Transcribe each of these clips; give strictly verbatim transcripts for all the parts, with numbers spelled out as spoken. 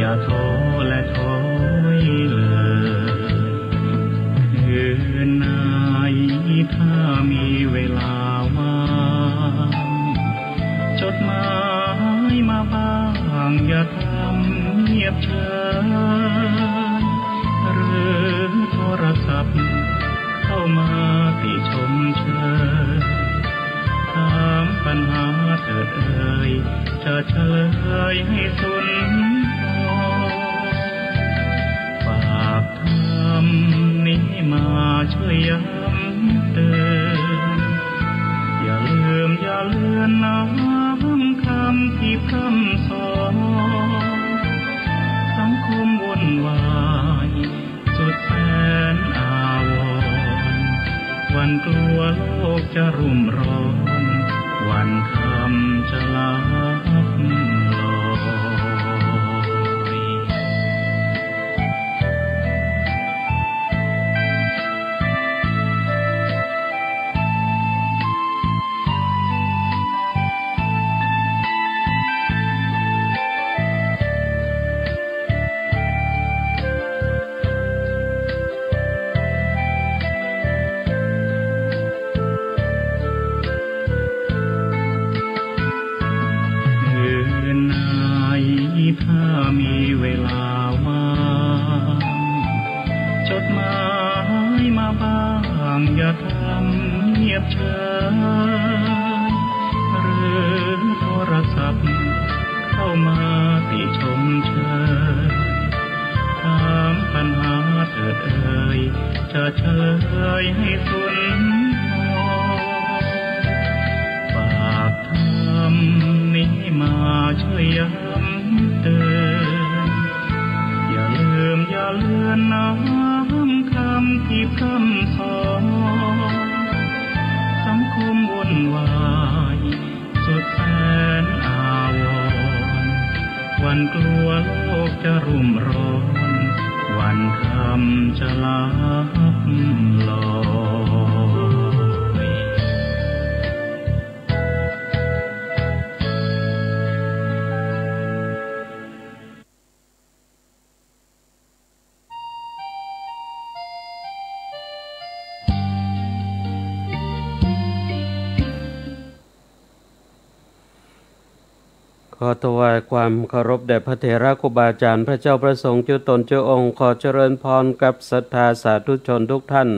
อย่าท้อและถอยเลย คืนไหนถ้ามีเวลาว่างจดหมายมาบ้าง อย่าทำเงียบเฉย หรือโทรศัพท์เข้ามาติชมเชย ถามปัญหาเถิดเอ่ย จะเฉลยให้สุนทร ฝากธรรมนี้มาช่วยย้ำเตือน อย่าลืมอย่าเลือนน้ำคำที่พร่ำสอน สังคมวุ่นวายสุดแสนอาวรณ์ วันกลัวโลกจะรุ่มร้อน วันคำจะลับลอย คืนไหนถ้ามีเวลาว่าง จดหมายมาบ้าง อย่าทำเงียบเฉย หรือโทรศัพท์เข้ามาติชมเชย ถามปัญหาเถิดเอ่ย จะเฉลยให้สุนทร ฝากธรรมนี้มาช่วยย้ำเตือน อย่าลืมอย่าเลือนน้ำคำที่พร่ำสอน สังคมวุ่นวายสุดแสนอาวรณ์ วันกลัวโลกจะรุ่มร้อน วันคำจะลับลอย ขอถวายความเคารพแด่พระเถระครูบาอาจารย์ พระเจ้าพระสงฆ์จุตนจุองค์ ขอเจริญพรกับศรัทธาสาธุชนทุกท่าน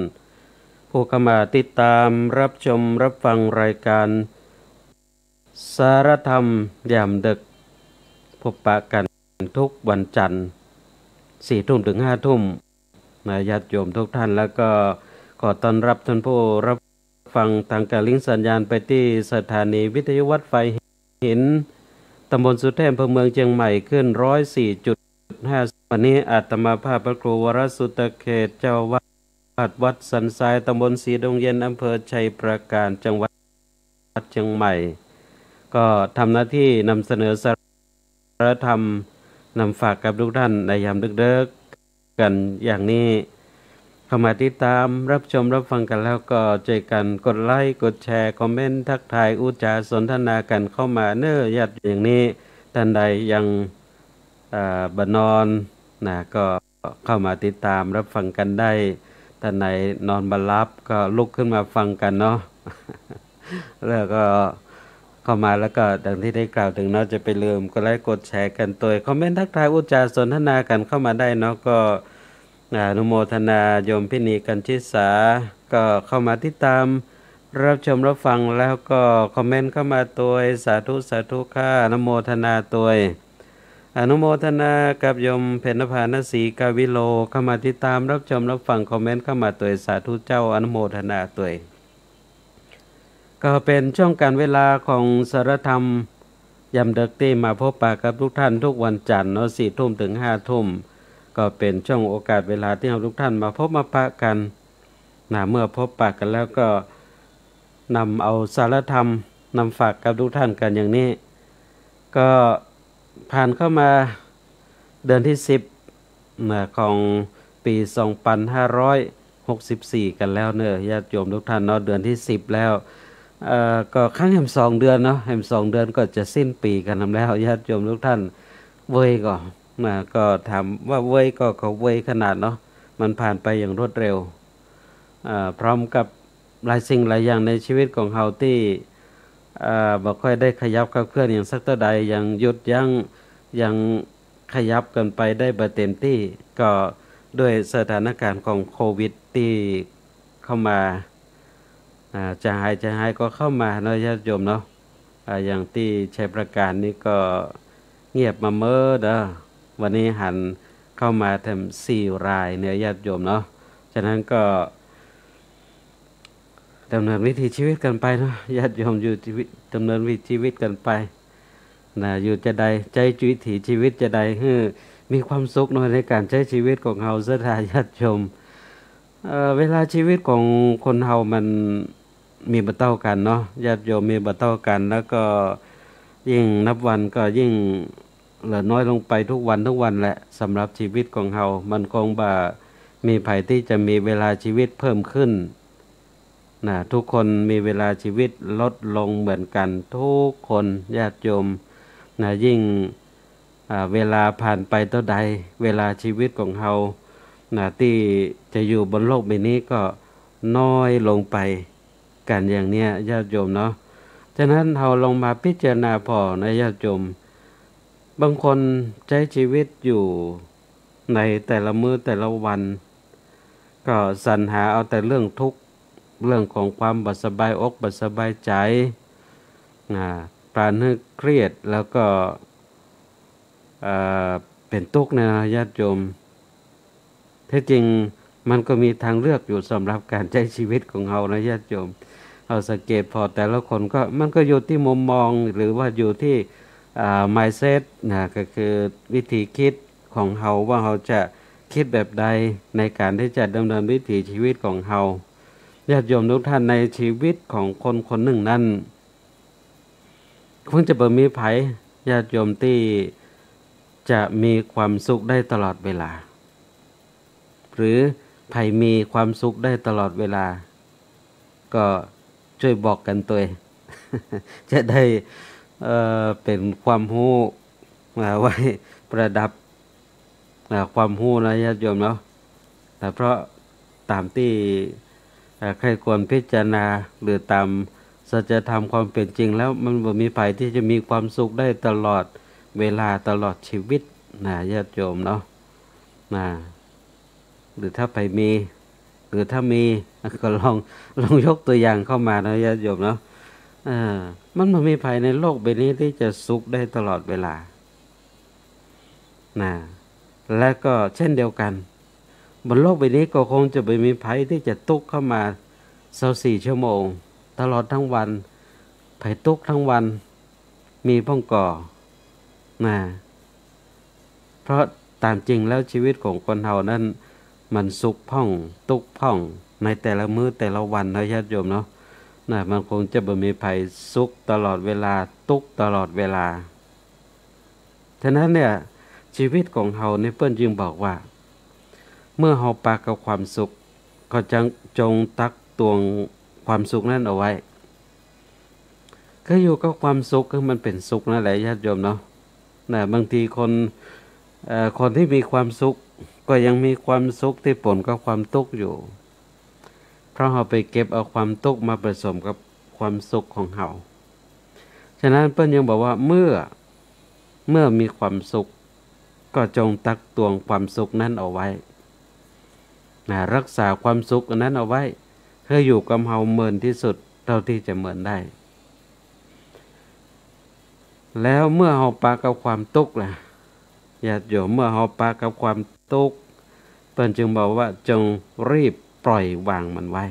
ผู้เข้ามาติดตามรับชมรับฟังรายการสารธรรมยามดึก พบปะกันทุกวันจันทร์สี่ทุ่มถึงห้าทุ่มนะ ญาติโยมทุกท่าน แล้วก็ขอต้อนรับท่านผู้รับฟังทางการลิงก์สัญญาณไปที่สถานีวิทยุวัดไฟหิน ตำบลสุเทพ อำเภอเมืองเชียงใหม่ คลื่นร้อยสี่จุดห้า วันนี้อาตมาภาพพระครูวรสุตเขต เจ้าอาวาสวัดสันทราย ตำบลสีดงเย็น อำเภอชัยปราการ จังหวัดเชียงใหม่ ก็ทำหน้าที่นำเสนอสารธรรม นำฝากกับทุกท่านในยามดึกๆ กันอย่างนี้ เข้ามาติดตามรับชมรับฟังกันแล้วก็ช่วยกันกดไลค์ กดแชร์ คอมเมนต์ ทักทาย อู้จ๋าสนทนากันเข้ามาเน้อ ญาติอย่างนี้ ท่านใดยัง อ่า บ่นอนนะ ก็เข้ามาติดตามรับฟังกันได้ ท่านไหนนอนบ่หลับก็ลุกขึ้นมาฟังกันเนาะ แล้วก็เข้ามาแล้วก็ดังที่ได้กล่าวถึงเนาะ จะไปลืมกดไลค์กดแชร์กันตัวย คอมเมนต์ทักทาย อู้จ๋าสนทนากันเข้ามาได้เนาะ ก็ อ่า อนุโมทนาโยมพินีกัญชิสา ก็เข้ามาติดตามรับชมรับฟัง แล้วก็คอมเมนต์เข้ามาตัวย สาธุสาธุค่ะ อนุโมทนาตัวย อนุโมทนากับโยมเพ็ญนภา ณศรีกาวิโล เข้ามาติดตามรับชมรับฟัง คอมเมนต์เข้ามาตัวย สาธุเจ้า อนุโมทนาตัวย ก็เป็นช่วงการเวลาของสารธรรมยามดึกที่มาพบปะกับทุกท่านทุกวันจันทร์เนาะ สี่ทุ่มถึงห้าทุ่ม ก็เป็นช่วงโอกาสเวลาที่เราทุกท่านมาพบมาปะกันนะ เมื่อพบปะกันแล้วก็นำเอาสารธรรมนำฝากกับทุกท่านกันอย่างนี้ ก็ผ่านเข้ามาเดือนที่สิบนะ ของปีสองพันห้าร้อยหกสิบสี่ กันแล้วเนอะ ญาติโยมทุกท่านเนาะ เดือนที่สิบแล้ว เอ่อ ก็ค้างแหมสองเดือนเนาะ แหมสองเดือนก็จะสิ้นปีกันนำแล้ว ญาติโยมทุกท่าน เว้ยก็ นะ ก็ถามว่าเว้ยก็ ก็เว้ยขนาดเนาะ มันผ่านไปอย่างรวดเร็ว อ่า พร้อมกับหลายสิ่งหลายอย่างในชีวิตของเฮาที่ อ่า บ่ค่อยได้ขยับขับเคลื่อนอย่างสักเท่าใด ยังหยุดยั้ง ยังขยับกันไปได้บ่เต็มที่ ก็ด้วยสถานการณ์ของโควิดที่เข้ามา อ่า จะหาย จะหายก็เข้ามาเนาะ ญาติโยมเนาะ อ่า อย่างที่ชัยปราการนี่ก็เงียบมาเมิดเด้อ วันนี้หันเข้ามาแถมสี่รายเนี่ย ญาติโยมเนาะ ฉะนั้นก็ดำเนินวิถีชีวิตกันไปเนาะ ญาติโยม อยู่ชีวิต ดำเนินวิถีชีวิตกันไปนะ อยู่จะใด ใช้วิถีชีวิตจะใด ให้มีความสุขเนาะในการใช้ชีวิตของเฮา ศรัทธาญาติโยม เอ่อ เวลาชีวิตของคนเฮามันมีบ่เท่ากันเนาะ ญาติโยม มีบ่เท่ากัน แล้วก็ยิ่งนับวันก็ยิ่งเหลือน้อยลงไปทุกวันทุกวันแหละ สำหรับชีวิตของเฮา มันคงบ่มีไผที่จะมีเวลาชีวิตเพิ่มขึ้นนะ ทุกคนมีเวลาชีวิตลดลงเหมือนกันทุกคน ญาติโยมนะ ยิ่ง อ่า เวลาผ่านไปเท่าใด เวลาชีวิตของเฮานะ ที่จะอยู่บนโลกใบนี้ก็น้อยลงไปกันอย่างเนี้ย ญาติโยมเนาะ ฉะนั้นเฮาลองมาพิจารณาผ่อนะ ญาติโยม บางคนใช้ชีวิตอยู่ในแต่ละมื้อแต่ละวัน ก็สรรหาเอาแต่เรื่องทุกข์ เรื่องของความบ่สบายอกบ่สบายใจ อ่า ปานให้เครียด แล้วก็ เอ่อ เป็นทุกข์เนี่ยนะ ญาติโยม แท้จริงมันก็มีทางเลือกอยู่สำหรับการใช้ชีวิตของเฮานะ ญาติโยม เฮาสังเกตผ่อแต่ละคนก็ มันก็อยู่ที่มุมมอง หรือว่าอยู่ที่ อ่า mindset นะ ก็คือวิธีคิดของเฮา ว่าเฮาจะคิดแบบใดในการที่จะดำเนินวิถีชีวิตของเฮา ญาติโยมทุกท่าน ในชีวิตของคนคนหนึ่งนั้น คงจะบ่มีไผ ญาติโยม ที่จะมีความสุขได้ตลอดเวลา หรือไผมีความสุขได้ตลอดเวลา ก็ช่วยบอกกันตวย จะได้ เอ่อ เป็นความรู้ อ่า ไว้ประดับ อ่า ความรู้นะ ญาติโยมเนาะ แต่เพราะตามที่ อ่า ใคร่ควรพิจารณา หรือตามสัจธรรมความเป็นจริงแล้ว มันบ่มีไผที่จะมีความสุขได้ตลอดเวลา ตลอดชีวิตนะ ญาติโยมเนาะ นะ หรือถ้าไผมี หรือถ้ามี ก็ลอง ลองยกตัวอย่างเข้ามานะ ญาติโยมเนาะ เออ มันบ่มีไผในโลกใบนี้ที่จะสุขได้ตลอดเวลา นะ และก็เช่นเดียวกัน บนโลกใบนี้ก็คงจะบ่มีไผที่จะตุ๊กข์เข้ามาซาวสี่ชั่วโมง ตลอดทั้งวัน ไผตุ๊กข์ทั้งวัน มีพ่องก่อ นะ เพราะตามจริงแล้วชีวิตของคนเฮานั้น มันสุขพ่อง ตุ๊กข์พ่อง ในแต่ละมื้อแต่ละวันเนาะ ญาติโยมเนาะ นะ มันคงจะบ่มีไผสุขตลอดเวลา ตุ๊กข์ตลอดเวลา ฉะนั้นเนี่ย ชีวิตของเฮานี่เปิ้นจึงบอกว่า เมื่อเฮาปะกับความสุข ก็จง จงตักตวงความสุขนั้นเอาไว้ คืออยู่กับความสุข คือมันเป็นสุขนั่นแหละ ญาติโยมเนาะ นะ บางทีคน เอ่อ คนที่มีความสุข ก็ยังมีความสุขที่ปนกับความทุกข์อยู่ เพราะเฮาไปเก็บเอาความทุกข์มาผสมกับความสุขของเฮา ฉะนั้นเปิ้นยังบอกว่า เมื่อ เมื่อมีความสุข ก็จงตักตวงความสุขนั้นเอาไว้ นะ รักษาความสุขอันนั้นเอาไว้ ให้อยู่กับเฮาเมินที่สุดเท่าที่จะเมินได้ แล้วเมื่อเฮาปะกับความทุกข์ล่ะ ญาติโยม เมื่อเฮาปะกับความทุกข์ เปิ้นจึงบอกว่าจงรีบปล่อยวางมันไว้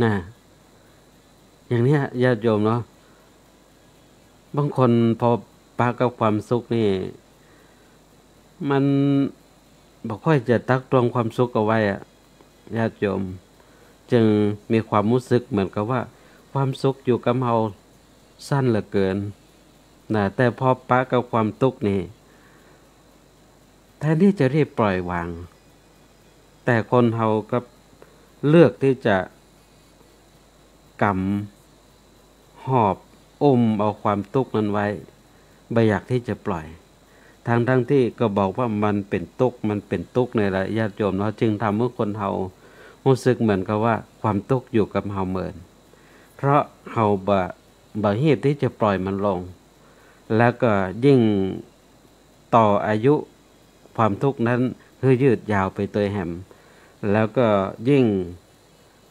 นะ อย่างเนี้ย ญาติโยมเนาะ บางคนพอปะกับความสุขนี่ มันบ่ค่อยจะตักตวงความสุขเอาไว้อะ ญาติโยม จึงมีความรู้สึกเหมือนกับว่า ความสุขอยู่กับเฮาสั้นเหลือเกิน นะ แต่พอปะกับความทุกข์นี่ แทนที่จะรีบปล่อยวาง แต่คนเฮาก็เลือกที่จะกำ หอบอุ้มเอาความทุกข์นั้นไว้ บ่อยากที่จะปล่อย ทั้งๆที่ก็บอกว่ามันเป็นตุ๊กข์ มันเป็นตุ๊กข์นี่แหละญาติโยมเนาะ จึงทำให้คนเฮารู้สึกเหมือนกับว่าความตุ๊กข์อยู่กับเฮาเหมิน เพราะเฮาบ่ บ่ฮีบที่จะปล่อยมันลง แล้วก็ยิ่งต่ออายุความทุกข์นั้นหื้อยืดยาวไปตวยแหม แล้วก็ยิ่ง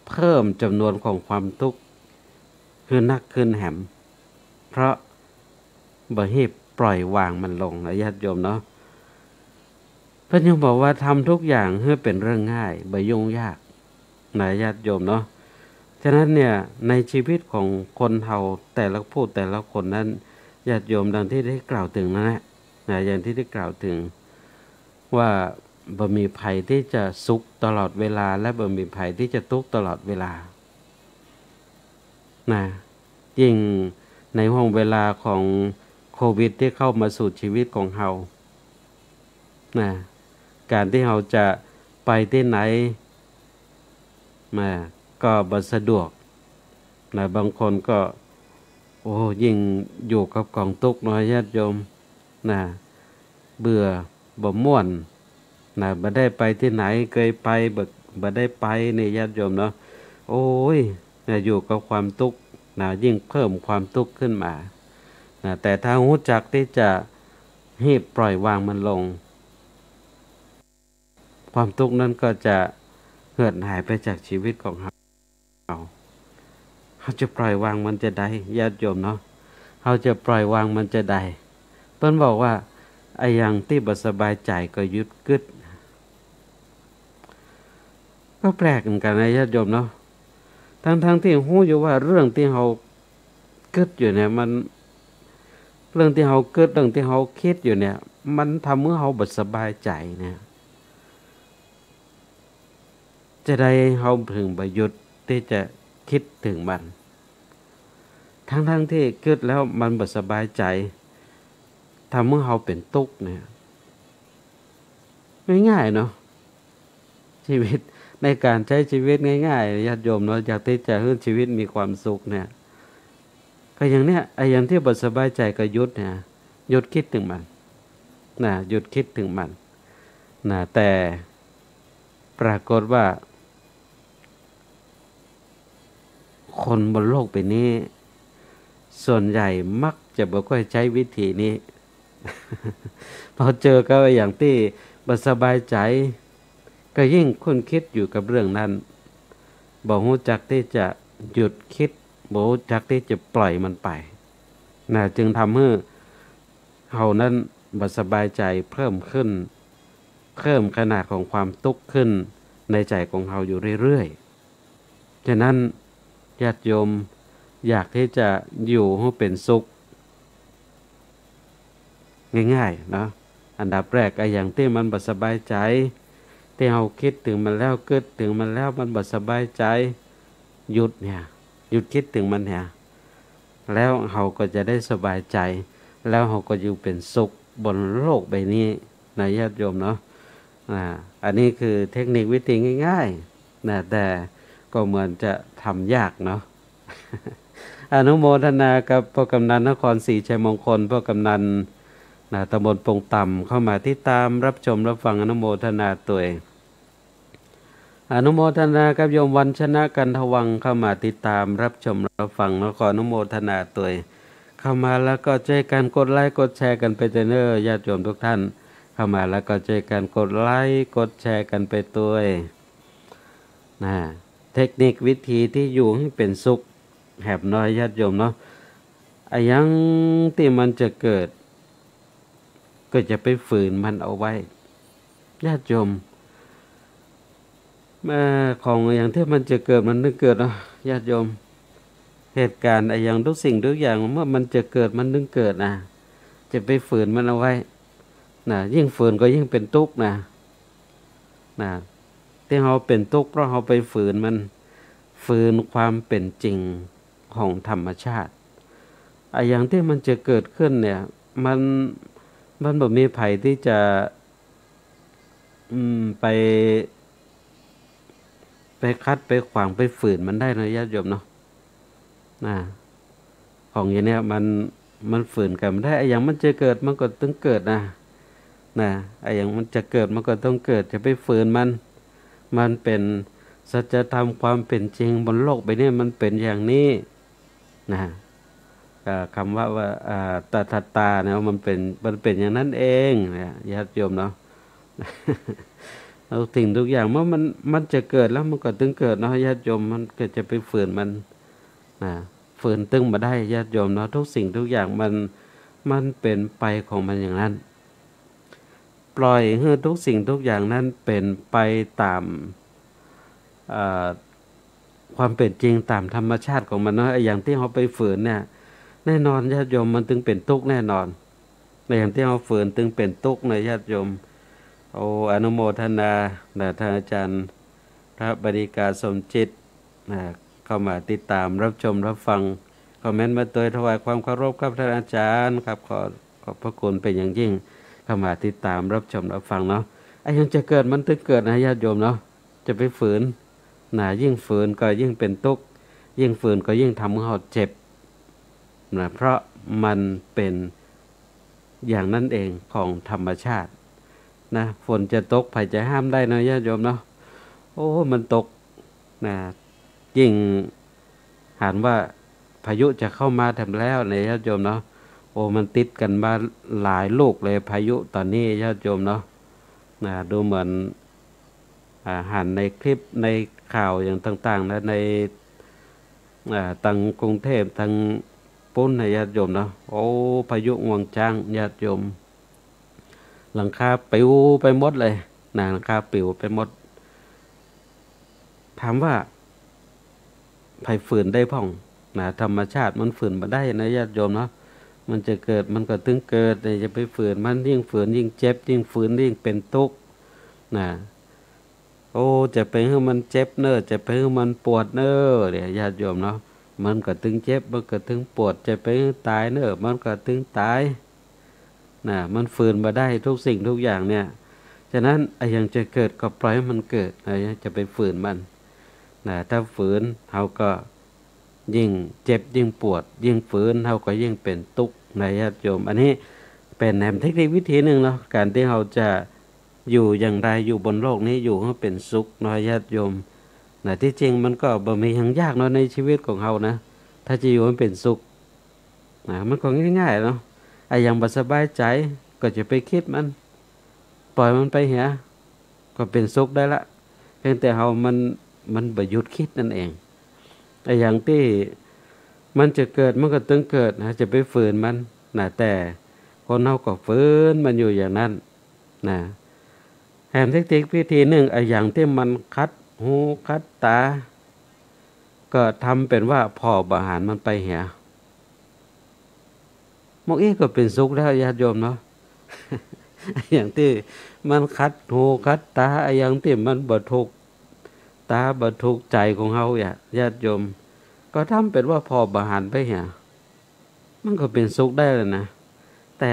เพิ่มจำนวนของความทุกข์หื้อนักขึ้นแหม เพราะบ่ฮีบปล่อยวางมันลงนะญาติโยมเนาะ เพิ่นยังบอกว่าทำทุกอย่างให้เป็นเรื่องง่าย บ่ยุ่งยากนะญาติโยมเนาะ ฉะนั้นเนี่ย ในชีวิตของคนเฮาแต่ละผู้แต่ละคนนั้น ญาติโยมดังที่ได้กล่าวถึงนั่นแหละนะ อย่างที่ได้กล่าวถึง ว่าบ่มีไผที่จะสุขตลอดเวลา และบ่มีไผที่จะทุกข์ตลอดเวลา นะ ยิ่งในห่วงเวลาของโควิดที่เข้ามาสู่ชีวิตของเฮา นะ การที่เฮาจะไปที่ไหน นะ ก็บ่สะดวก นะ บางคนก็ โอ้ ยิ่งอยู่กับกองตุ๊กข์เนาะญาติโยม นะ เบื่อ บ่ม่วน นะ บ่ได้ไปที่ไหน เคยไป บ่ บ่ได้ไปนี่ญาติโยมเนาะ โอ้ย นะ อยู่กับความตุ๊กข์ นะ ยิ่งเพิ่มความตุ๊กข์ขึ้นมา นะ แต่ถ้ารู้จักที่จะฮีบปล่อยวางมันลง ความตุ๊กข์นั้นก็จะเหือดหายไปจากชีวิตของเฮา เฮาจะปล่อยวางมันจะใด ญาติโยมเนาะ เฮาจะปล่อยวางมันจะใด เพิ่นบอกว่า อะหยังที่บ่สบายใจก็หยุดกึด ก็แปลกเหมือนกันนะญาติโยมเนาะ ทั้งๆที่รู้อยู่ว่าเรื่องที่เฮากึดอยู่เนี่ย มัน เรื่องที่เฮากึด เรื่องที่เฮาคิดอยู่เนี่ย มันทำให้เฮาบ่สบายใจเนี่ย จะใดเฮาถึงบ่หยุดที่จะคิดถึงมัน ทั้งๆที่กึดแล้วมันบ่สบายใจ ทำให้เฮาเป็นตุ๊กข์เนี่ย ง่ายๆเนาะ ชีวิต ในการใช้ชีวิตง่ายๆ ญาติโยมเนาะ อยากที่จะให้ชีวิตมีความสุขเนี่ย ก็อย่างเนี้ย ไอ้อย่างที่บ่สบายใจก็หยุดเนี่ย หยุดคิดถึงมัน นะ หยุดคิดถึงมัน นะ แต่ปรากฏว่า คนบนโลกใบนี้ ส่วนใหญ่มักจะบ่ค่อยใช้วิธีนี้ พอเจอกับอย่างที่บ่สบายใจ ก็ยิ่งคุ้นคิดอยู่กับเรื่องนั้น บ่รู้จักที่จะหยุดคิด บ่รู้จักที่จะปล่อยมันไป นะ จึงทำให้เฮานั้นบ่สบายใจเพิ่มขึ้น เพิ่มขนาดของความตุ๊กข์ขึ้นในใจของเฮาอยู่เรื่อยๆ ฉะนั้นญาติโยมอยากที่จะอยู่ให้เป็นสุข ง่ายๆเนาะ อันดับแรก ไอ้อย่างที่มันบ่สบายใจ ที่เฮาคิดถึงมันแล้ว กึดถึงมันแล้ว มันบ่สบายใจ หยุดเนี่ย หยุดคิดถึงมันเนี่ย แล้วเฮาก็จะได้สบายใจ แล้วเฮาก็อยู่เป็นสุขบนโลกใบนี้นะญาติโยมเนาะ อ่า อันนี้คือเทคนิควิธีง่ายๆ นะ แต่ก็เหมือนจะทำยากเนาะ อนุโมทนากับพ่อกำนันนครศรีชัยมงคล พ่อกำนัน นะ ตำบลปงต่ำ เข้ามาติดตามรับชมรับฟัง อนุโมทนาตวย อนุโมทนากับโยมวันชนะกันทวัง เข้ามาติดตามรับชมรับฟัง แล้วก็อนุโมทนาตวย เข้ามาแล้วก็ช่วยกันกดไลค์กดแชร์กันไปเด้อ ญาติโยมทุกท่าน เข้ามาแล้วก็ช่วยกันกดไลค์กดแชร์กันไปตวย นะ เทคนิควิธีที่อยู่ให้เป็นสุข แหมเนาะญาติโยมเนาะ อะหยังที่มันจะเกิด ก็จะไปฝืนมันเอาไว้ ญาติโยม เอ่อ ของอะหยังที่มันจะเกิดมันต้องเกิดเนาะ ญาติโยม เหตุการณ์อะหยังทุกสิ่งทุกอย่าง เมื่อมันจะเกิดมันต้องเกิดนะ จะไปฝืนมันเอาไว้ นะ ยิ่งฝืนก็ยิ่งเป็นตุ๊กข์นะ นะ ที่เฮาเป็นตุ๊กข์เพราะเฮาไปฝืนมัน ฝืนความเป็นจริงของธรรมชาติ อะหยังที่มันจะเกิดขึ้นเนี่ย มัน มันบ่มีไผที่จะ อืม ไป ไปขัดไปขวางไปฝืนมันได้นะญาติโยมเนาะ นะ ของอย่างเนี้ยมัน มันฝืนกันบ่ได้ อะหยังมันจะเกิดมันก็ต้องเกิดนะ นะ ไอ้อย่างมันจะเกิดมันก็ต้องเกิด จะไปฝืนมัน มันเป็นสัจธรรมความเป็นจริงบนโลกใบนี้มันเป็นอย่างนี้นะ อ่า คำว่า ว่า อ่า ตถาตาเนี่ย มันเป็น มันเป็นอย่างนั้นเองนะ ญาติโยมเนาะ ทุกสิ่งทุกอย่างเมื่อมัน มันจะเกิดแล้วมันก็ต้องเกิดเนาะ ญาติโยม มันก็จะไปฝืนมันนะ ฝืนตึงบ่ได้ ญาติโยมเนาะ ทุกสิ่งทุกอย่างมัน มันเป็นไปของมันอย่างนั้น ปล่อยให้ทุกสิ่งทุกอย่างนั้นเป็นไปตาม เอ่อ ความเป็นจริงตามธรรมชาติของมันเนาะ ไอ้อย่างที่เราไปฝืนเนี่ย แน่นอนญาติโยม มันต้องเป็นทุกข์แน่นอน ในอย่างที่เราฝืนต้องเป็นทุกข์นะญาติโยม โอ้ อนุโมทนานะ ท่านอาจารย์ พระบดีกาสมจิตนะ เข้ามาติดตามรับชมรับฟัง คอมเมนต์มาโดยถวายความเคารพครับท่านอาจารย์ครับ ขอขอบพระคุณเป็นอย่างยิ่ง เข้ามาติดตามรับชมรับฟังเนาะ ไอ้ยังจะเกิดมันต้องเกิดนะญาติโยมเนาะ จะไปฝืนนะ ยิ่งฝืนก็ยิ่งเป็นทุกข์ ยิ่งฝืนก็ยิ่งทำให้เราเจ็บนะ เพราะมันเป็นอย่างนั้นเองของธรรมชาตินะ ฝนจะตก ใผจะห้ามได้เนาะญาติโยมเนาะ โอ้ มันตกนะ ยิ่งหันว่าพายุจะเข้ามาแถมแล้วเนี่ยญาติโยมเนาะ โอ้ มันติดกันมาหลายลูกเลยพายุตอนนี้ญาติโยมเนาะ นะ ดูเหมือน อ่า หันในคลิปในข่าวอย่างต่างๆ นะ ใน อ่า ทางกรุงเทพฯ ทางปุ้นนะญาติโยมเนาะ โอ้ พายุงวงช้างญาติโยม หลังคาปลิวไปหมดเลยนะ หลังคาปลิวไปหมด ถามว่า ไผฝืนได้พ่องนะ ธรรมชาติมันฝืนบ่ได้นะญาติโยมเนาะ มันจะเกิดมันก็ต้องเกิด แต่อย่าไปฝืนมัน ยิ่งฝืนยิ่งเจ็บ ยิ่งฝืนยิ่งเป็นทุกข์นะ โอ้ จะไปให้มันเจ็บเน้อ จะไปให้มันปวดเน้อ เนี่ยญาติโยมเนาะ มันก็ต้องเจ็บ มันก็ต้องปวด จะไปให้ตายเน้อ มันก็ต้องตายนะ มันฝืนบ่ได้ทุกสิ่งทุกอย่างเนี่ย ฉะนั้นไอ้อย่างจะเกิดก็ปล่อยให้มันเกิดนะ จะไปฝืนมันนะ ถ้าฝืนเราก็ยิ่งเจ็บยิ่งปวด ยิ่งฝืนเราก็ยิ่งเป็นทุกข์นะญาติโยม อันนี้เป็นแหมเทคนิควิธีหนึ่งเนาะ การที่เราจะอยู่อย่างไรอยู่บนโลกนี้อยู่ให้เป็นสุขเนาะญาติโยมนะ ที่จริงมันก็บ่มีหยังยากเนาะในชีวิตของเรานะ ถ้าจะอยู่ให้เป็นสุขนะ มันก็ง่ายๆเนาะ ไอ้อย่างบ่สบายใจก็จะไปคิดมัน ปล่อยมันไปเหีย ก็เป็นสุขได้ละ เพียงแต่เรามัน มันบ่หยุดคิดนั่นเอง ไอ้อย่างที่มันจะเกิดมันก็ต้องเกิดนะ จะไปฝืนมันนะ แต่คนเราก็ฝืนมันอยู่อย่างนั้นนะ แหมเทคนิควิธีหนึ่ง ไอ้อย่างที่มันขัดหูขัดตา ก็ทำเป็นว่าผ่อบ่หันมันไปเหีย หมองอี้ก็เป็นสุขแล้วญาติโยมเนาะ อย่างที่มันขัดหูขัดตา อย่างที่มันบ่ถูกตาบ่ถูกใจของเราอะญาติโยม ก็ทำเป็นว่าผ่อบ่หันไปเหีย มันก็เป็นสุขได้แล้วนะ แต่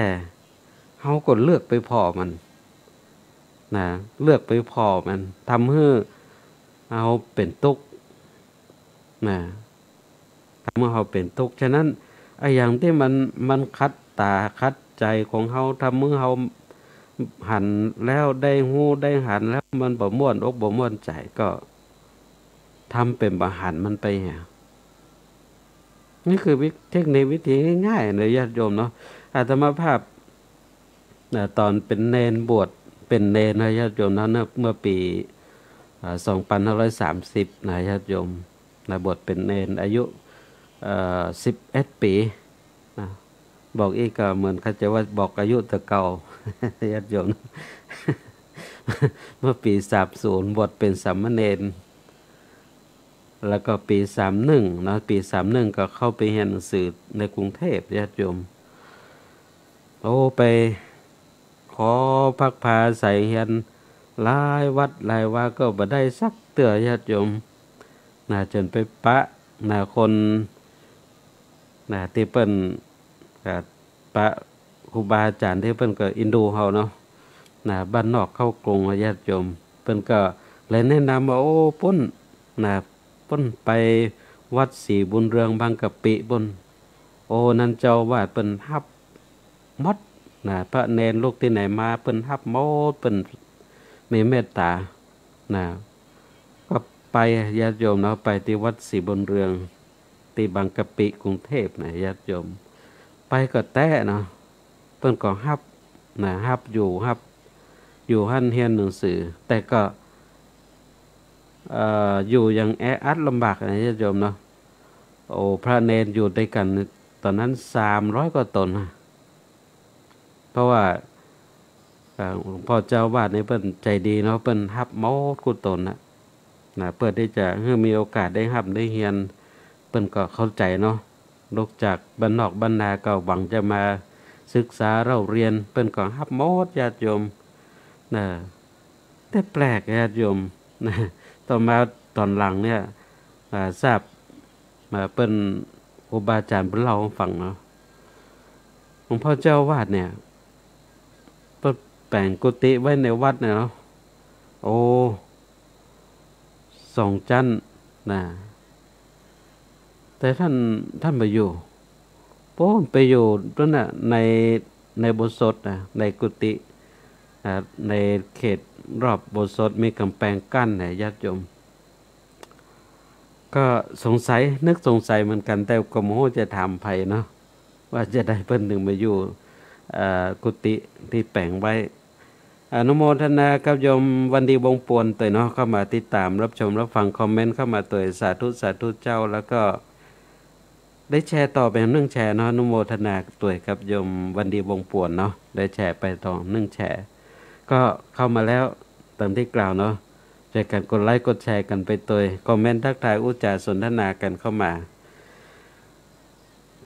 เราก็เลือกไปผ่อมันนะ เลือกไปผ่อมัน ทำให้เราเป็นทุกข์นะ ทำให้เราเป็นทุกข์ ฉะนั้นไอ้อย่างที่มัน มันขัดตาขัดใจของเรา ทำให้เราหันแล้วได้ฮู้ได้หันแล้วมันบ่ม่วนอกบ่ม่วนใจ ก็ทำเป็นบ่หันมันไปเหีย นี่คือวิ เทคนิควิธีง่ายๆนะญาติโยมเนาะ อาตมาภาพ อ่า ตอนเป็นเณร บวชเป็นเณรนะญาติโยมนะ เมื่อ เมื่อปี อ่า สองพันห้าร้อยสามสิบนะญาติโยมนะ บวชเป็นเณรอายุ เอ่อ สิบเอ็ดปีนะ บอกอีกก็เหมือนเขาจะว่าบอกอายุแต่เก่า ญาติโยม เมื่อปีสามศูนย์ บวชเป็นสามเณร แล้วก็ปีสามหนึ่งเนาะ ปีสามหนึ่งก็เข้าไปเรียนหนังสือในกรุงเทพฯ ญาติโยม โอ้ ไปขอพักพาอาศัยเรียนหลายวัดหลายวาก็บ่ได้สักเตื้อ ญาติโยม นะ จนไปปะ นะ คน นะ ที่เปิ้น อ่า ปะครูบาอาจารย์ที่เปิ้นก็เอ็นดูเราเนาะ นะ บ้านนอกเข้ากรุง ญาติโยม เปิ้นก็เลยแนะนำว่า โอ้ ปุ้น นะ ปุ้นไปวัดศรีบุญเรืองบางกะปิปุ้น โอ้ นั่นเจ้าอาวาสเปิ้นฮับหมด นะ พระเณรลูกที่ไหนมา เปิ้นฮับหมด เปิ้นมีเมตตา นะ ก็ไป ญาติโยมเนาะ ไปที่วัดศรีบุญเรือง ที่บางกะปิ กรุงเทพฯ นะ ญาติโยม ไปก็แต๊เนาะ เปิ้นก็ฮับ นะ ฮับอยู่ ฮับ อยู่หั้นเฮียนหนังสือ แต่ก็ เอ่อ อยู่อย่างแออัดลำบากนะ ญาติโยมเนาะ โอ้ พระเณรอยู่ด้วยกัน ตอนนั้นสามร้อยกว่าตนนะ เพราะว่า เอ่อ หลวงพ่อเจ้าอาวาสนี่เปิ้นใจดีเนาะ เปิ้นฮับหมดกู้ตนนะ นะ เพื่อที่จะให้มีโอกาสได้ฮับได้เฮียน เปิ้นก็เข้าใจเนาะ ลูกจากบ้านนอกบ้านนาก็หวังจะมาศึกษาเล่าเรียน เปิ้นก็ฮับหมด ญาติโยม นะ แต่แปลก ญาติโยม นะ ต่อมาตอนหลังเนี่ย อ่า ทราบมา เปิ้น ครูบาอาจารย์เปิ้นเล่าให้ฟังเนาะ หลวงพ่อเจ้าอาวาสเนี่ย เปิ้นแป๋งกุฏิไว้ในวัดเนี่ยเนาะ โอ้ สองชั้นนะ แต่ท่าน ท่านบ่อยู่ โป้นไปอยู่ตรงนั้นน่ะ ใน ในอุโบสถนะ ในกุฏิ อ่า ในเขตรอบอุโบสถมีกำแพงกั้นนะ ญาติโยม ก็สงสัย นึกสงสัยเหมือนกัน แต่ก็บ่ฮู้จะถามไผเนาะ ว่าจะได้เปิ้นถึงมาอยู่ เอ่อ กุฏิที่แป๋งไว้ อนุโมทนากับโยมวันดีวงศ์ปวนตวยเนาะ เข้ามาติดตามรับชมรับฟัง คอมเมนต์เข้ามาตวย สาธุ สาธุเจ้า แล้วก็ ได้แชร์ต่อไปหนึ่งแชร์เนาะ อนุโมทนาตวยกับโยมวันดีวงศ์ปวนเนาะ ได้แชร์ไปต่อหนึ่งแชร์ ก็เข้ามาแล้วตามที่กล่าวเนาะ ช่วยกันกดไลค์กดแชร์กันไปตวย คอมเมนต์ทักทายอู้จ๋าสนทนากันเข้ามา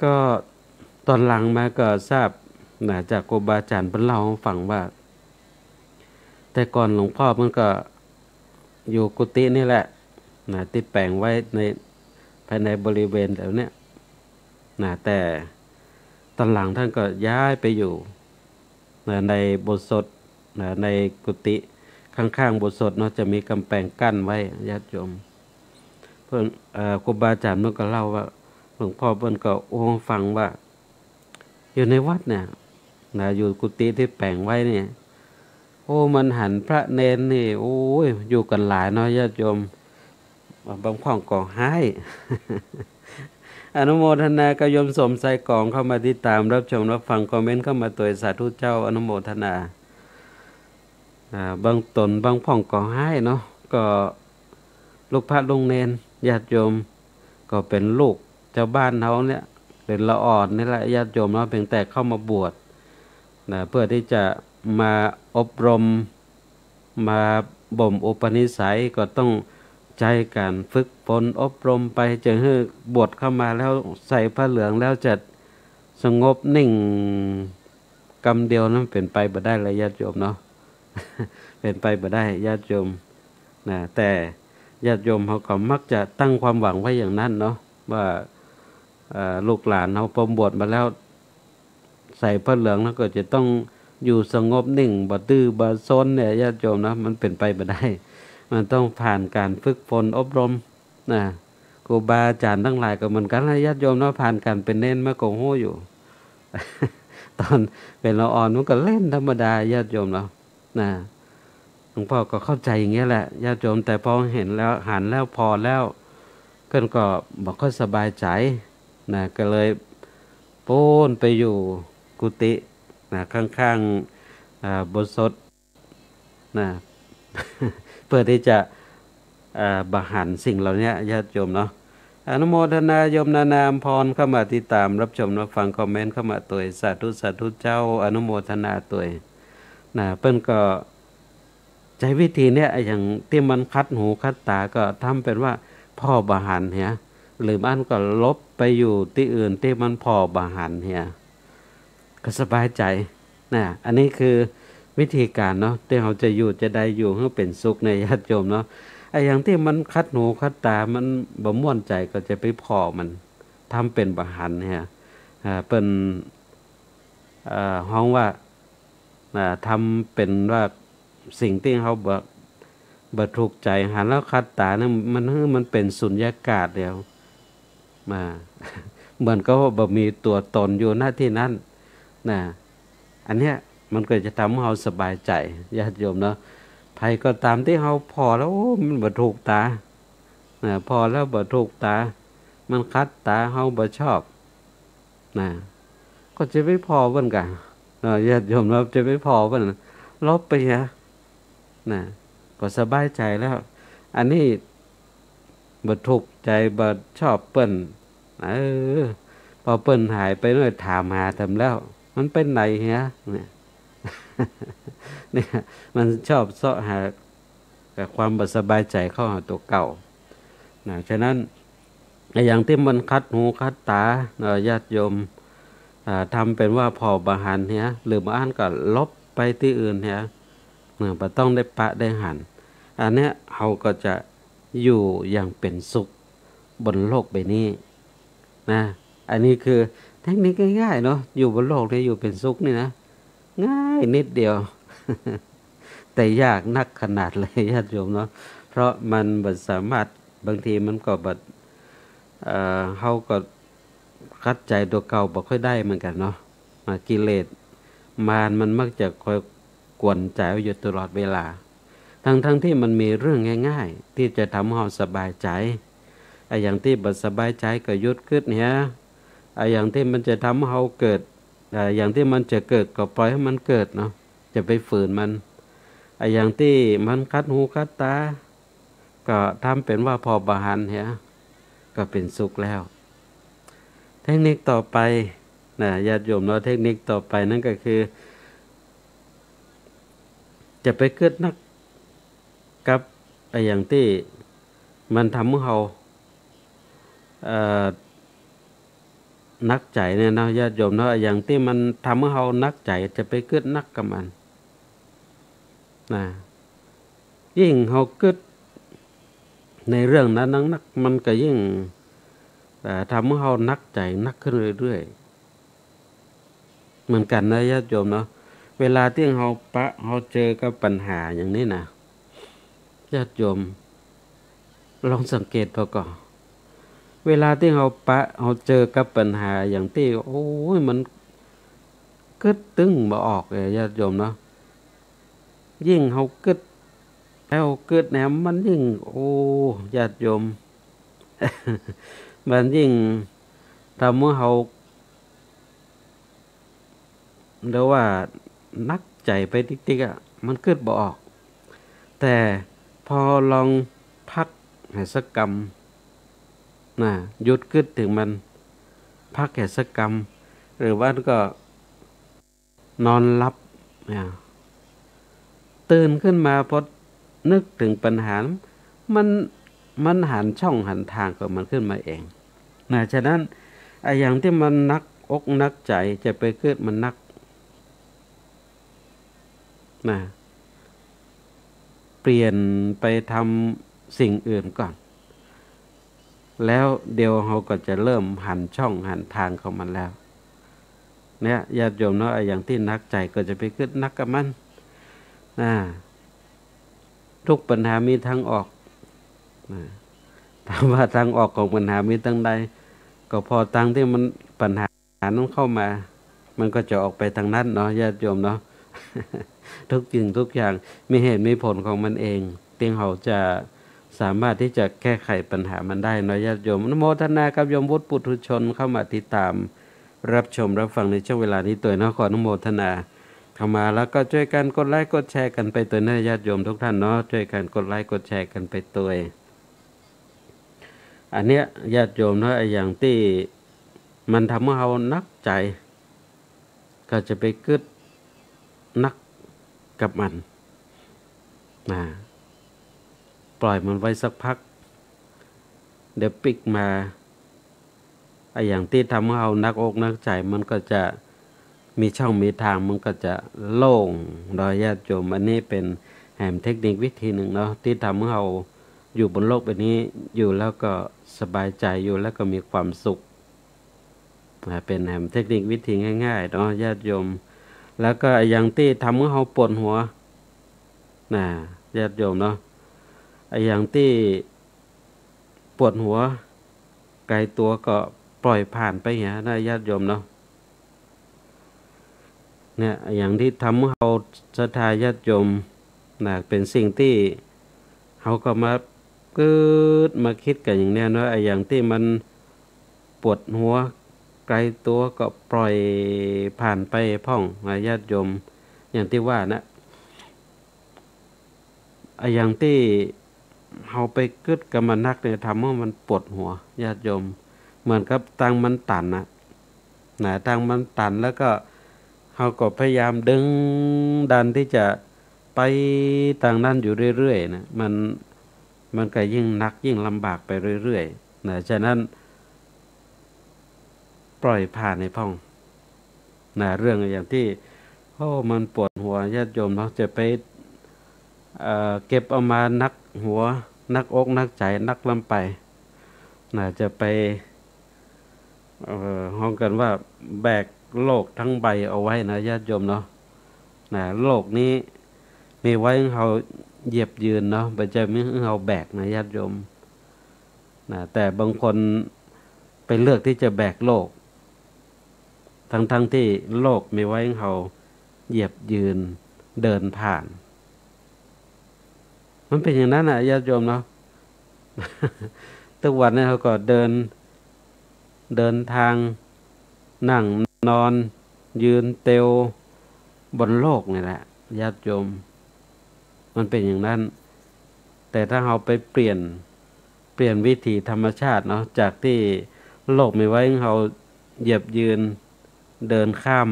ก็ตอนหลังมาก็ทราบนะ จากครูบาอาจารย์เปิ้นเล่าให้ฟังว่า แต่ก่อนหลวงพ่อเปิ้นก็อยู่กุฏินี่แหละนะ ที่แป๋งไว้ใน ภายในบริเวณแถวเนี้ยนะ แต่ตอนหลังท่านก็ย้ายไปอยู่นะ ในอุโบสถนะ ในกุฏิข้างๆอุโบสถเนาะ จะมีกำแพงกั้นไว้ ญาติโยม เปิ้น เอ่อ ครูบาอาจารย์เปิ้นก็เล่าว่า หลวงพ่อเปิ้นก็อู้ให้ฟังว่า อยู่ในวัดเนี่ยนะ อยู่กุฏิที่แป๋งไว้เนี่ย โอ้ มันหันพระเณรนี่ โอ้ย อยู่กันหลายเนาะ ญาติโยม บางพ่องก็ฮ้าย อนุโมทนากับโยมสมไสกองเข้ามาติดตามรับชมรับฟัง คอมเมนต์เข้ามาตวย สาธุเจ้า อนุโมทนา อ่า บางตนบางพ่องก็ฮ้ายเนาะ ก็ลูกพระลูกเณร ญาติโยม ก็เป็นลูกเจ้าบ้านเฮาเนี่ย เป็นละอ่อนนี่แหละ ญาติโยมเนาะ เพียงแต่เข้ามาบวชนะ เพื่อที่จะมาอบรม มาบ่มอุปนิสัย ก็ต้องใช้การฝึกฝนอบรมไป จึงหื้อบวชเข้ามาแล้วใส่ผ้าเหลืองแล้วจะสงบนิ่งกำเดียวนั้นเป็นไปบ่ได้เลย ญาติโยมเนาะ เป็นไปบ่ได้ ญาติโยมนะ แต่ญาติโยมเขาก็มักจะตั้งความหวังไว้อย่างนั้นเนาะ ว่า เอ่อ ลูกหลานเขาพอบวชมาแล้ว ใส่ผ้าเหลืองแล้วก็จะต้องอยู่สงบนิ่ง บ่ดื้อบ่ซนเนี่ย ญาติโยมนะ มันเป็นไปบ่ได้ มันต้องผ่านการฝึกฝนอบรมนะ ครูบาอาจารย์ทั้งหลายก็เหมือนกันนะ ญาติโยมเนาะ ผ่านการเป็นเณรมาก็ฮู้อยู่ ตอนเป็นละอ่อนมันก็เล่นธรรมดา ญาติโยมเนาะ นะ หลวงพ่อก็เข้าใจอย่างเงี้ยแหละ ญาติโยม แต่พอเห็นแล้ว หันแล้ว ผ่อแล้ว เปิ้นก็บ่ค่อยสบายใจนะ ก็เลยโป้นไปอยู่กุฏินะ ข้างๆ อ่า อุโบสถนะ เพื่อที่จะ อ่า บ่หันสิ่งเหล่านี้ ญาติโยมเนาะ อนุโมทนาโยมนานาอำพรเข้ามาติดตามรับชมรับฟัง คอมเมนต์เข้ามาตวย สาธุ สาธุเจ้า อนุโมทนาตวยนะ เปิ้นก็ใช้วิธีเนี้ย อย่างที่มันคัดหูคัดตาก็ทำเป็นว่าผ่อบ่หันเหีย หรืออันก็หลบไปอยู่ที่อื่นที่มันผ่อบ่หันเหีย ก็สบายใจนะ อันนี้คือวิธีการเนาะ ที่เราจะอยู่จะได้อยู่ให้เป็นสุขใน ญาติโยมเนาะ ไอ้อย่างที่มันคัดหูคัดตา มันบ่ม่วนใจก็จะไปผ่อมัน ทำเป็นบ่หันเหีย อ่า เปิ้น เอ่อ ฮ้องว่า อ่า ทำเป็นว่าสิ่งที่เขาบ่ บ่ถูกใจ หันแล้วคัดตาเนี่ย มัน มันเป็นสุญญากาศเดียว มา เหมือนกับว่าบ่มีตัวตนอยู่ณที่นั้นนะ อันเนี้ยมันก็จะทำให้เราสบายใจ ญาติโยมเนาะ ใผก็ตามที่เราพ้อแล้ว โอ้ มันบ่ถูกตา นะ พ้อแล้วบ่ถูกตา มันขัดตา เราบ่ชอบ นะ ก็จะไปพ้อเพิ่นกะ เนาะ ญาติโยมเนาะ จะไปพ้อเพิ่น ลบไปเหีย นะ ก็สบายใจแล้ว อันนี้บ่ถูกใจ บ่ชอบเปิ้น เออ พอเปิ้นหายไปหน่อย ถามหาแถมแล้ว มันไปไหนเหีย เนี่ย เนี่ย มันชอบเซาะหา กับความบ่สบายใจเข้าหาตัวเก่า นะ ฉะนั้น ไอ้อย่างที่มันขัดหูขัดตา เนาะ ญาติโยม อ่า ทำเป็นว่าพ้อบ่หันเหีย หรือบางอันก็ลบไปที่อื่นเหีย นะ บ่ต้องได้ปะได้หัน อันเนี้ยเราก็จะอยู่อย่างเป็นสุขบนโลกใบนี้ นะ อันนี้คือเทคนิคง่ายๆเนาะ อยู่บนโลกเนี่ยอยู่เป็นสุขนี่นะ ง่ายนิดเดียว แต่ยากนักขนาดเลย ญาติโยมเนาะ เพราะมันบ่สามารถ บางทีมันก็บ่ เอ่อ เราก็ขัดใจตัวเก่าบ่ค่อยได้เหมือนกันเนาะ อ่า กิเลสมารมันมักจะคอยกวนใจอยู่ตลอดเวลา ทั้งๆที่มันมีเรื่องง่ายๆ ที่จะทำให้เราสบายใจ ไอ้อย่างที่บ่สบายใจก็หยุดกึดเหีย ไอ้อย่างที่มันจะทำให้เราเกิด เอ่อ อย่างที่มันจะเกิดก็ปล่อยให้มันเกิดเนาะ จะไปฝืนมัน ไอ้อย่างที่มันขัดหูขัดตา ก็ทำเป็นว่าพ้อบ่หันเหีย ก็เป็นสุขแล้ว เทคนิคต่อไป นะ ญาติโยมเนาะ เทคนิคต่อไปนั่นก็คือ จะไปกึดนักกับไอ้อย่างที่มันทำให้เรา เอ่อ หนักใจเนี่ยเนาะ ญาติโยมเนาะ ไอ้อย่างที่มันทำให้เราหนักใจ จะไปกึดนักกับมัน นะ ยิ่งเรากึดในเรื่องนั้นนักๆ มันก็ยิ่ง เอ่อ ทำให้เราหนักใจหนักขึ้นเรื่อยๆ เหมือนกันนะ ญาติโยมเนาะ เวลาที่เราปะ เราเจอกับปัญหาอย่างนี้นะ ญาติโยม ลองสังเกตดูก่อน เวลาที่เราปะ เราเจอกับปัญหาอย่างที่ โอ้ย มันกึดตึงบ่ออกเลย ญาติโยมเนาะ ยิ่งเรากึด แล้วกึดแหนมมันยิ่ง โอ้ ญาติโยม มันยิ่งทำให้เรา หรือว่าหนักใจไปติ๊กๆอะ มันกึดบ่ออก แต่พอลองพักให้สักกำ นะ หยุดกึดถึงมัน พักให้สักกำ หรือว่าก็นอนหลับ นะ ตื่นขึ้นมาพอนึกถึงปัญหา มัน มันหันช่องหันทางของมันขึ้นมาเอง นะ ฉะนั้น ไอ้อย่างที่มันหนักอกหนักใจ จะไปกึดมันนัก นะ เปลี่ยนไปทำสิ่งอื่นก่อน แล้วเดี๋ยวเราก็จะเริ่มหันช่องหันทางของมันแล้ว เนี่ย ญาติโยมเนาะ ไอ้อย่างที่หนักใจก็จะไปกึดนักกับมัน นะ ทุกปัญหามีทางออก นะ ถามว่าทางออกของปัญหามีทางใด ก็พอทางที่มัน ปัญหานั้นเข้ามา มันก็จะออกไปทางนั้นเนาะ ญาติโยมเนาะ ทุกสิ่งทุกอย่างมีเหตุมีผลของมันเอง ที่เราจะสามารถที่จะแก้ไขปัญหามันได้เนาะ ญาติโยม อนุโมทนากับโยมวุฒิปุถุชนเข้ามาติดตามรับชมรับฟังในช่วงเวลานี้ตัวยเนาะ ขออนุโมทนาเข้ามา แล้วก็ช่วยกันกดไลค์กดแชร์กันไปตัวยเนาะ ญาติโยมทุกท่านเนาะ ช่วยกันกดไลค์กดแชร์กันไปตัวย อันเนี้ย ญาติโยมเนาะ ไอ้อย่างที่มันทำให้เราหนักใจ ก็จะไปกึดนักกับมัน นะ ปล่อยมันไว้สักพัก เดี๋ยวปิ๊กมา ไอ้อย่างที่ทำให้เราหนักอกหนักใจ มันก็จะมีช่องมีทาง มันก็จะโล่งเนาะ ญาติโยม อันนี้เป็นแหมเทคนิควิธีหนึ่งเนาะ ที่ทำให้เราอยู่บนโลกใบนี้ อยู่แล้วก็สบายใจ อยู่แล้วก็มีความสุข นะ เป็นแหมเทคนิควิธีง่ายๆเนาะ ญาติโยม แล้วก็ไอ้อย่างที่ทำให้เราปวดหัว นะ ญาติโยมเนาะ ไอ้อย่างที่ปวดหัวไกลตัวก็ปล่อยผ่านไปเหียนะ ญาติโยมเนาะ เนี่ย อย่างที่ทำให้เราศรัทธาญาติโยมนะ เป็นสิ่งที่เราก็มาเกิดมาคิดกันอย่างเนี้ยเนาะ ไอ้อย่างที่มันปวดหัวไกลตัวก็ปล่อยผ่านไปพ่องนะญาติโยม อย่างที่ว่านะ ไอ้อย่างที่เราไปกึดกับมันนักเนี่ย ทำให้มันปวดหัวญาติโยม เหมือนกับตังมันตันนะ นะ ตังมันตัน แล้วก็เราก็พยายามดึงดันที่จะไปตางนั้นอยู่เรื่อยๆนะ มัน มันก็ยิ่งหนักยิ่งลำบากไปเรื่อยๆนะ ฉะนั้นปล่อยผ่านให้พ่องนะ เรื่องอย่างที่ โอ้ มันปวดหัวญาติโยมเนาะ จะไป เอ่อ เก็บเอามาหนักหัว หนักอกหนักใจ หนักลำไปนะ จะไป เอ่อ ฮ้องกันว่าแบกโลกทั้งใบเอาไว้นะญาติโยมเนาะ นะ โลกนี้มีไว้ให้เราเหยียบยืนเนาะ บ่ใจ้มีให้เราแบกนะญาติโยม นะ แต่บางคนไปเลือกที่จะแบกโลก ทั้งๆที่โลกมีไว้ให้เราเหยียบยืนเดินผ่าน มันเป็นอย่างนั้นนะญาติโยมเนาะ ทุกวันนี้เราก็เดิน เดินทาง นั่งนอน ยืนเตียว บนโลกนี่แหละญาติโยม มันเป็นอย่างนั้น แต่ถ้าเราไปเปลี่ยน เปลี่ยนวิถีธรรมชาติเนาะ จากที่โลกมีไว้ให้เราเหยียบยืน เดินข้าม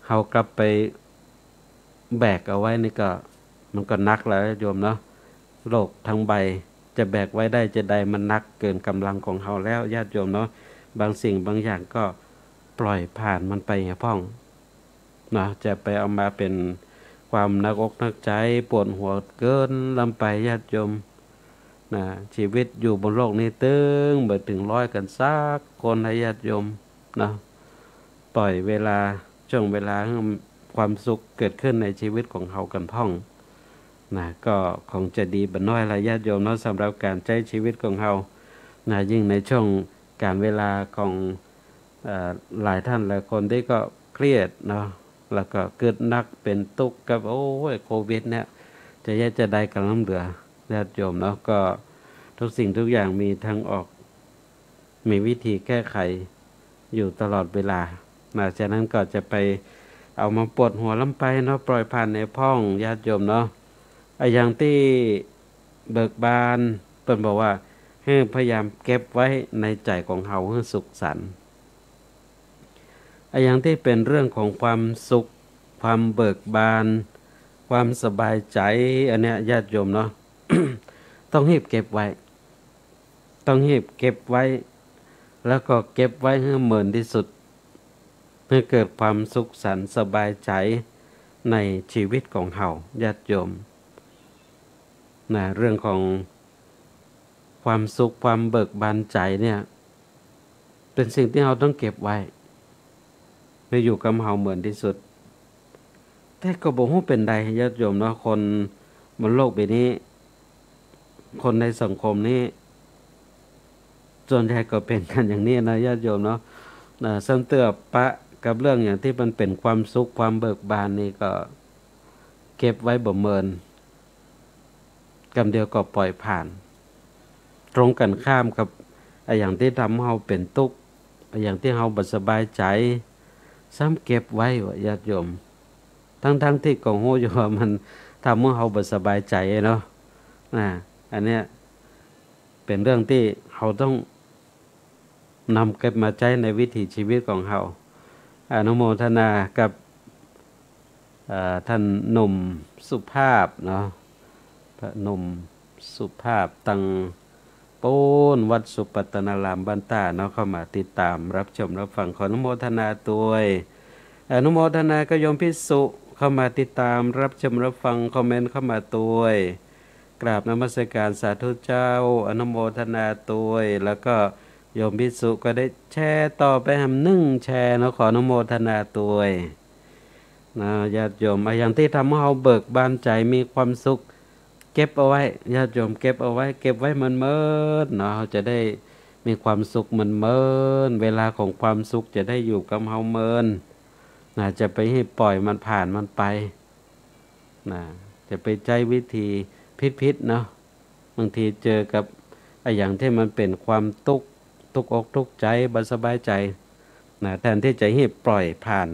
เรากลับไปแบกเอาไว้นี่ก็ มันก็หนักแล้วญาติโยมเนาะ โลกทั้งใบจะแบกไว้ได้จะใด มันหนักเกินกำลังของเราแล้วญาติโยมเนาะ บางสิ่งบางอย่างก็ปล่อยผ่านมันไปให้พ่องนะ จะไปเอามาเป็นความหนักอกหนักใจ ปวดหัวเกินลำไปญาติโยมนะ ชีวิตอยู่บนโลกนี้ตึงบ่ถึงร้อยกันสักคนนะญาติโยมนะ ปล่อยเวลา ช่วงเวลาให้ความสุขเกิดขึ้นในชีวิตของเรากันพ่องนะ ก็คงจะดีบ่น้อยละญาติโยมเนาะ สำหรับการใช้ชีวิตของเรานะ ยิ่งในช่วงการเวลาของ เอ่อ หลายท่านหลายคนที่ก็เครียดเนาะ แล้วก็กึดหนักเป็นทุกข์กับ โอ้ย โควิดเนี่ย จะแยะจะใดกันล้ำเหลือญาติโยมเนาะ ก็ทุกสิ่งทุกอย่างมีทางออก มีวิธีแก้ไขอยู่ตลอดเวลานะ ฉะนั้นก็จะไปเอามาปวดหัวลำไปเนาะ ปล่อยผ่านในพ่องญาติโยมเนาะ ไอ้อย่างที่เบิกบาน เปิ้นบอกว่าให้พยายามเก็บไว้ในใจของเราให้สุขสันต์ ไอ้อย่างที่เป็นเรื่องของความสุข ความเบิกบาน ความสบายใจ อันเนี้ยญาติโยมเนาะ ต้องรีบเก็บไว้ ต้องรีบเก็บไว้ แล้วก็เก็บไว้ให้เมินที่สุด ให้เกิดความสุขสันต์สบายใจในชีวิตของเราญาติโยมนะ เรื่องของความสุขความเบิกบานใจเนี่ย เป็นสิ่งที่เราต้องเก็บไว้ ให้อยู่กับเราเมินที่สุด แต่ก็บ่ฮู้เป็นใดญาติโยมเนาะ คนบนโลกใบนี้ คนในสังคมนี้ ส่วนใหญ่ก็เป็นกันอย่างนี้นะญาติโยมเนาะ นะ ซ้ำเตื้อปะกับเรื่องอย่างที่มันเป็นความสุขความเบิกบานนี่ก็เก็บไว้บ่เมิน กำเดียวก็ปล่อยผ่าน ตรงกันข้ามกับไอ้อย่างที่ทำให้เราเป็นทุกข์ ไอ้อย่างที่เราบ่สบายใจ ซ้ำเก็บไว้ว่ะญาติโยม ทั้งๆที่ก็ฮู้อยู่ว่ามันทำให้เราบ่สบายใจเนาะ นะ อันเนี้ยเป็นเรื่องที่เราต้องนำเก็บมาใช้ในวิถีชีวิตของเรา อนุโมทนากับ เอ่อ ท่านหนุ่มสุภาพเนาะ พระหนุ่มสุภาพตังปูนวัดสุปัตตนารามบ้านต้าเนาะ เข้ามาติดตามรับชมรับฟัง ขออนุโมทนาด้วย อนุโมทนากับโยมพิสุเข้ามาติดตามรับชมรับฟัง คอมเมนต์เข้ามาด้วย กราบนมัสการสาธุเจ้า อนุโมทนาด้วย แล้วก็โยมพิสุก็ได้แชร์ต่อไปหำนึ่งแชร์เนาะ ขออนุโมทนาด้วยนะญาติโยม อะ อย่างที่ทำให้เราเบิกบานใจมีความสุข เก็บเอาไว้ ญาติโยมเก็บเอาไว้ เก็บไว้เมินๆเนาะ เราจะได้มีความสุขเมินๆ เวลาของความสุขจะได้อยู่กับเราเมิน นะ จะไปให้ปล่อยมันผ่านมันไป นะ จะไปใช้วิธีผิดๆเนาะ บางทีเจอกับอะหยังที่มันเป็นความทุกข์ ทุกข์อกทุกข์ใจ บ่สบายใจ นะ แทนที่จะให้ปล่อยผ่าน